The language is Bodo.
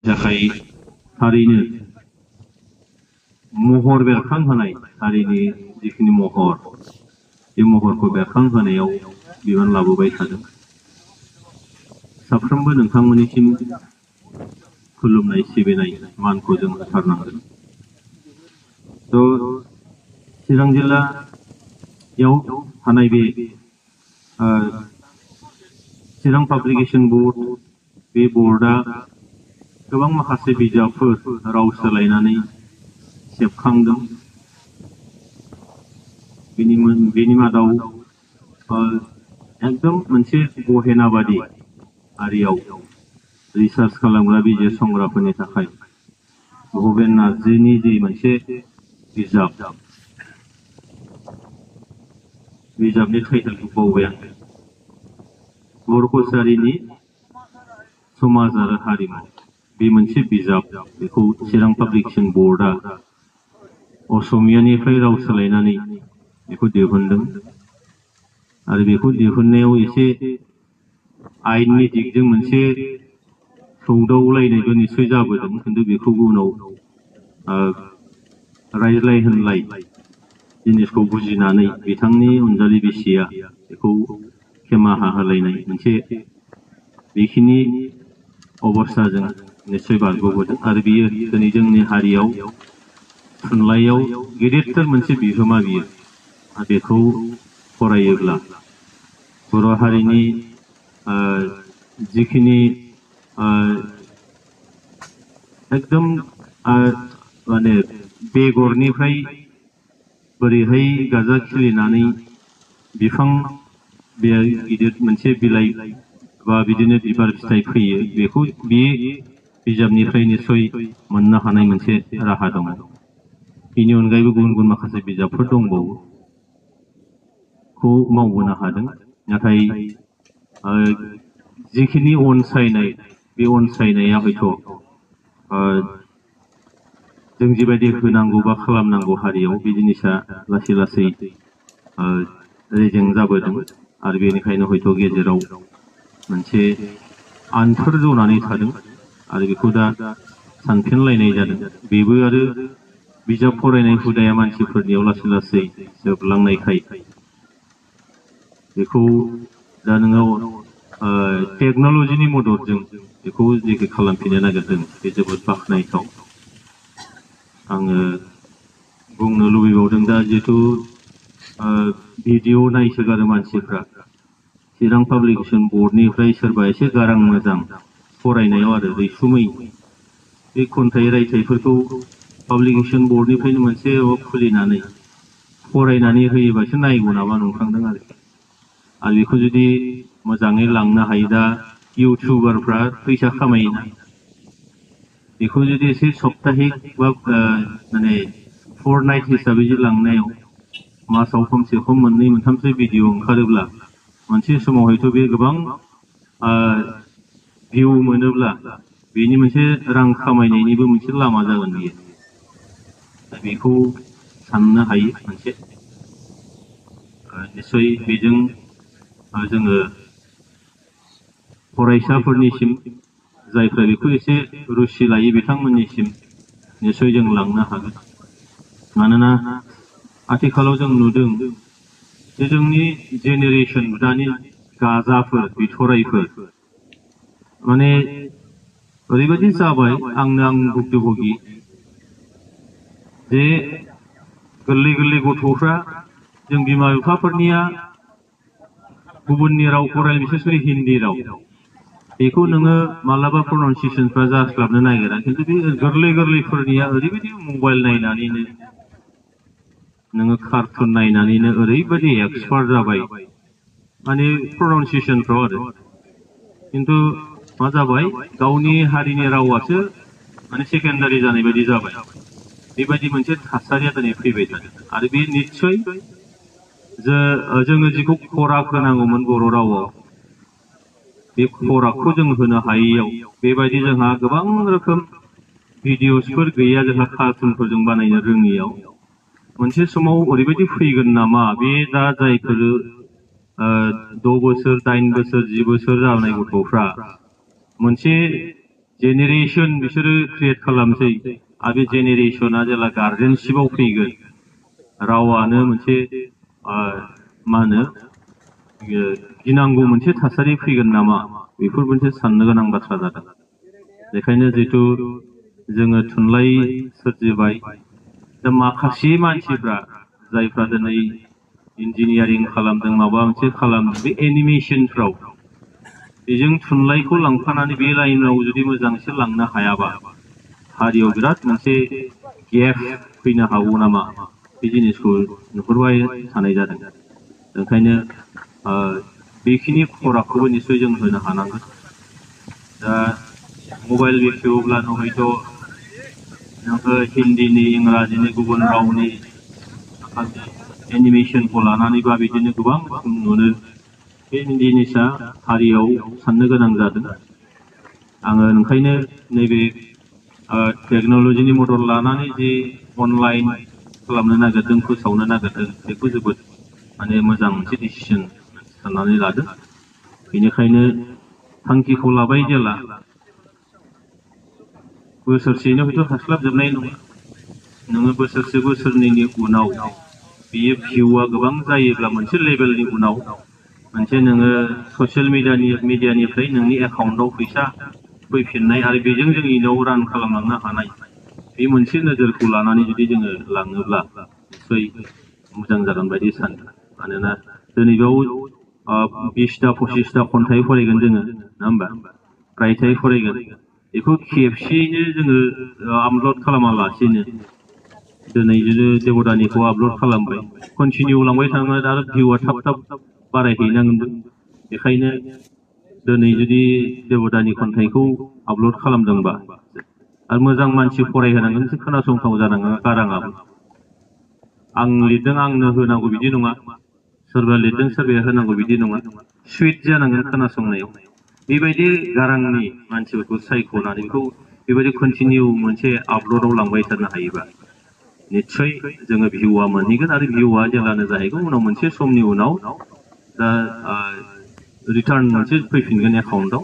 थाखाय थारैनो महर बेरखांहोनाय हारिनि जिखिनि महर बे महरखौ बेरखांहोनायाव बिबान लाबोबाय थादों। साफ्रोमबो नोंथांमोननिसिम खुलुमनाय सिबिनाय मानखौ जों होथारनांगोन। चिरां जिल्लायाव थानाय बे चिरां पाब्लिकेशन बोर्ड बे बोर्डआ गोबां माखासे बिजाबफोर राव सोलायनानै सेबखांदों। बेनि मादाव एकदम मोनसे गहेनाबादि आरियाव रिसार्च खालामग्रा बिजिरसंग्राफोरनि थाखाय भुपेन नार्जीनि जे मोनसे बिजाबनि टाइटेलखौ बावबाय आं। बर' कछारीनि समाज आरो हारिमु बे मोनसे बिजाब, बेखौ चिरां पाब्लिकेशन बोर्डआ असमियानिफ्राय राव सोलायनानै बेखौ दिहुनदों। आरो बेखौ दिहुननायाव एसे आयेननि दिगजों मोनसे सौदावलायनायबो निस्सय जाबोदों, खिन्थु बेखौ उनाव रायज्लाय होनलाय जिनिसखौ बुजिनानै बिथांनि अनजालि बिसिया बेखौ खेमाहा होलायनाय मोनसे बेखिनि अबस्थाजों निस्सय बारग'बोदों। आरो बियो दिनै जोंनि हारियाव थुनलाइयाव गिदिरथार मोनसे बिहोमा बियो। बेखौ फरायोब्ला बर' हारिनि जिखिनि एकदम माने बेगरनिफ्राय बोरैहाय गाजा खिलिनानै बिफां बे गिदिर मोनसे बिलाइ बा बिदिनो बिबार फिथाइ फैयो, बेखौ बे बिजाबनिफ्राय निस्सय मोननो हानाय मोनसे राहा दङ। बेनि अनगायैबो गुबुन गुबुन माखासे बिजाबफोर दंबावो खौ मावबोनो हादों। नाथाय जिखिनि अनसायनाय, बे अनसायनाया हयथ' जों जिबायदि होनांगौ बा खालामनांगौ हारियाव बे जिनिसा लासै लासै रेजें जाबोदों। आरो बेनिखायनो हयथ' गेजेराव मोनसे आन्थोर जनानै थादों आरो बेखौ दा सानफिनलायनाय जादों। बेबो आरो बिजाब फरायनाय हुदाया मानसिफोरनियाव लासै लासै जोबलांनायखाय बेखौ दा नोङो टेक्न'लजिनि मददजों बेखौ जेखि खालामफिननो नागिरदों, बे जोबोद बाख्नायथाव। आङो बुंनो लुबैबावदों दा जिहेतु भिडिअ नायसोगारो मानसिफ्रा, चिरां पाब्लिकेशन बोर्डनिफ्राय सोरबा एसे गारां मोजां फरायनायाव आरो रैसुमै बे खन्थाइ रायथाइफोरखौ पाब्लिकेशन बोर्डनिफ्रायनो मोनसे खुलिनानै फरायनानै होयोबासो नायगौ नामा नंखांदों आरो बेखौ जुदि मोजाङै लांनो हायो, दा इउटुबारफ्रा फैसा खामायोना, बेखौ जुदि एसे सप्ताहिक बा माने फरनाइट हिसाबै लांनायाव मासाव खमसे खम मोननै मोनथामसो भिडिअ ओंखारोब्ला मोनसे समाव हयथ' बे गोबां भिउ मोनोब्ला बेनि मोनसे रां खामायनायनिबो मोनसे लामा जागोन बियो। दा बेखौ साननो हायो मोनसे। निस्सय बेजों जोङो फरायसाफोरनिसिम, जायफ्रा बेखौ एसे रुचि लायो बिथांमोननिसिम निस्सय जों लांनो हागोन। मानोना आथिखालाव जों नुदों जे जोंनि जेनेरेशन, दानि गाजाफोर, बिथराइफोर माने ओरैबायदि जाबाय, आं भुक्तभोगि, जे गोरलै गोरलै गथ'फ्रा जों बिमा बिफाफोरनिया गुबुननि राव फरायनाय, बिसेसकरि हिन्दी राव, बेखौ नोङो मालाबा प्रनाउन्सिएसनफ्रा जास्लाबनो नागिरा, खिन्थु बे गोरलै गोरलैफोरनिया ओरैबायदि मबाइल नायनानैनो, नोङो कार्टुन नायनानैनो ओरैबायदि एक्सपार्ट जाबाय माने प्रनाउन्सिएसनफ्राव आरो। खिन्थु मा जाबाय, गावनि हारिनि रावासो माने सेकेन्डारि जानाय बायदि जाबाय। बेबायदि मोनसे थासारिया दिनै फैबाय थादों। आरो बे निस्सय जोङो जिखौ खराग होनांगौमोन बर' रावाव, बे खरागखौ जों होनो हायैयाव बेबायदि जोंहा गोबां रोखोम भिडिअसफोर गैया, जोंहा कार्टुनफोरजों बानायनो रोङियाव मोनसे समाव ओरैबायदि फैगोन नामा, बे दा जायफोर 6 बोसोर, 8 बोसोर, 10 बोसोर जानाय गथ'फ्रा मोनसे जेनेरेशन बिसोरो क्रिएट खालामसै आरो बे जेनेरेशना जेला गार्जेनशिपआव फैगोन रावानो मोनसे मा होनो गिनांगौ मोनसे थासारि फैगोन नामा बेफोर मोनसे साननो गोनां बाथ्रा जादों बेखायनो जिहेतु जोङो थुनलाइ सोरजिबाय दा माखासे मानसिफ्रा जायफ्रा दिनै इन्जिनियारिं खालामदों माबा मोनसे खालामदों बे एनिमेशनफ्राव बेजों थुनलाइखौ लांफानानै बे लाइनाव जुदि मोजांसो लांनो हायाबा हारियाव बिराद मोनसे गेप फैनो हागौ नामा बे जिनिसखौ नुहुरबाय थानाय जादों ओंखायनो बेखिनि खरागखौबो निस्सय जों होनो हानांगोन दा मबाइल बेखेवोब्लानो हयथ' नोङो हिन्दीनि इंराजिनि गुबुन रावनि माखासे एनिमेशनखौ लानानै बा बिदिनो गोबां नुनो बे जिनिसा हारियाव साननो गोनां जादों आङो ओंखायनो नैबे टेक्न'लजिनि मदद लानानै जे अनलाइन खालामनो नागिरदों फोसावनो नागिरदों बेखौ जोबोद माने मोजां मोनसे डिसिसन साननानै लादों बेनिखायनो थांखिखौ लाबाय जेला बोसोरसेनो हयथ' हास्लाबजोबनाय नङा नोङो बोसोरसे बोसोरनैनि उनाव बियो भिउआ गोबां जायोब्ला मोनसे लेभेलनि उनाव मोनसे नोङो ससियेल मिडियानिफ्राय नोंनि एकाउन्टआव फैसा फैफिननाय आरो बेजों जों इनाव रान खालामलांनो हानाय बे मोनसे नोजोरखौ लानानै जुदि जोङो लाङोब्ला निस्सय मोजां जागोन बायदि सानो मानोना दिनै बेयाव 20टा 25टा खन्थाइ फरायगोन जोङो नङा होमबा रायथाइ फरायगोन बेखौ खेबसेयैनो जोङो आपल'ड खालामालासेनो दिनै जुदि देबदानिखौ आपल'ड खालामबाय कन्टिनिउ लांबाय थानांगोन आरो भिउआ थाब थाब बारायहैनांगोनबो बेखायनो दिनै जुदि देबदानि खन्थाइखौ आपल'ड खालामदोंबा आरो मोजां मानसि फरायहोनांगोन एसे खोनासंथाव जानांगोन गाराङाबो आं लिरदों आंनो होनांगौ बिदि नङा सोरबा लिरदों सोरबाया होनांगौ बिदि नङा सुइट जानांगोन खोनासंनायाव बेबायदि गारांनि मानसिफोरखौ सायख'नानै बेखौ बेबायदि कन्टिनिउ मोनसे आपल'डआव लांबाय थानो हायोबा निस्सय जोङो भिउआ मोनहैगोन आरो भिउआ जेब्लानो जाहैगोन उनाव मोनसे समनि उनाव दा रिटार्न मोनसे फैफिनगोन एकाउन्टआव